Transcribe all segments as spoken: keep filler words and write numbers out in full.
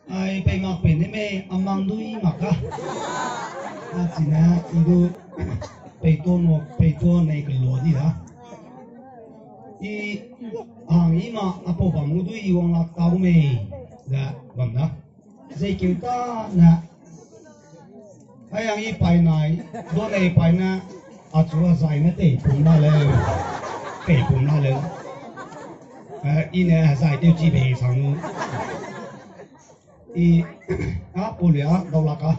Ai, pei mak pei ne mei, a mang du i mak ka. A chine, i du, pei to no, pei to nei ke lo di da. I, hang i ma, a pau bam gu du i wang lak tau mei, ze bam da. Zei keu ta ne, ai ang i pai nai, do nei pai ne, a chu a zai ne tei pum la leu, tei pum la leu. Eh, i ne zai teu chi bei sang nu. I, a, pau le a, dau la ka.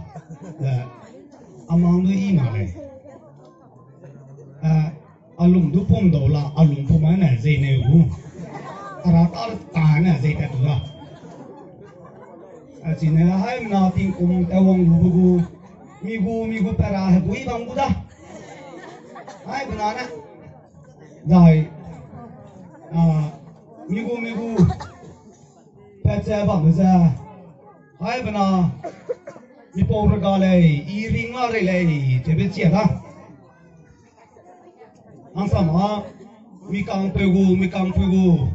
Eh, a mang du i ma lei. Eh, a lung du pum dau la, a lung pum a ne zei neu gu. A ra ta ta ne zei tat tu la. A chine haimena tingkum ta wang lu bu gu. Mi gu, mi gu pa ra he bui bam gu da. Haimena ne. Zai, a, mi gu, mi gu. Pat ze bam ze. Haimena, mi pau rega lei, i ring la rei lei, tebe chia da. Hangsam a, mi kangpeu gu, mi kangpui gu.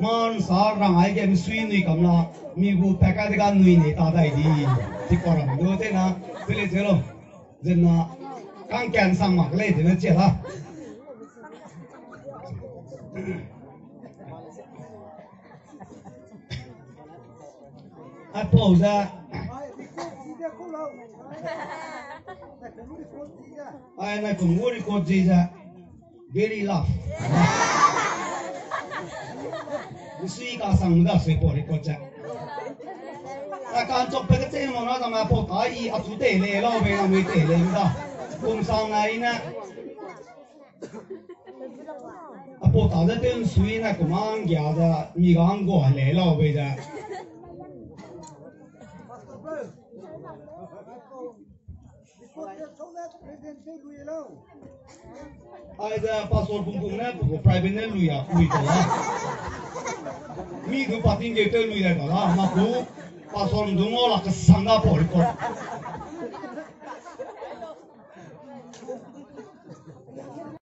Mâ nsa rang aige misui nui kam la, mi gu pa kai dega nui nei ta dai di. Chi pa ram du te na, te le che lo. Zena, kangka nsang mak lei, zena chia la. Aipau ze. Ai, nai kum gu record zi ze. Very love. Misui kasang da sui pau record ze. A kanchok pe kechei ma na dam aipau ta i a chu tei le lau bei na mui tei le da. Kum sang na i ne. Aipau ta ze tew nsui ne kum a nggia ze mi ga nggua le lau bei ze. Aize pastor pungpung ne pe gu private ne lui a, lui ta la. Mi du pa tinggeu tew lui dai ta la, ma ku pastor du ngau la kesang da pau record.